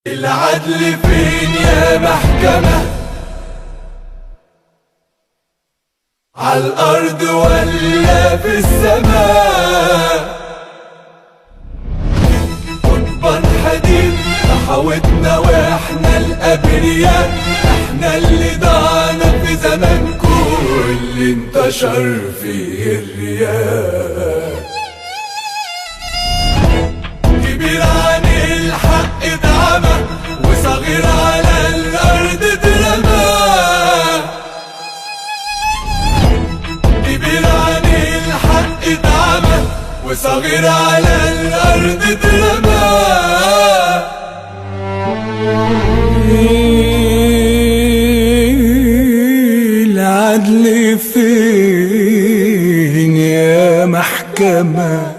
العدل فين يا محكمة؟ عالأرض ولا في السماء؟ قضبان حديد حاوتنا واحنا الأبرياء، احنا اللي ضعنا في زمانكم اللي انتشر فيه الرياء. كبير عن الحق اتعمى وصغير على الأرض اترمى. كبير عن الحق اتعمى وصغير على الأرض اترمى. العدل فين يا محكمة؟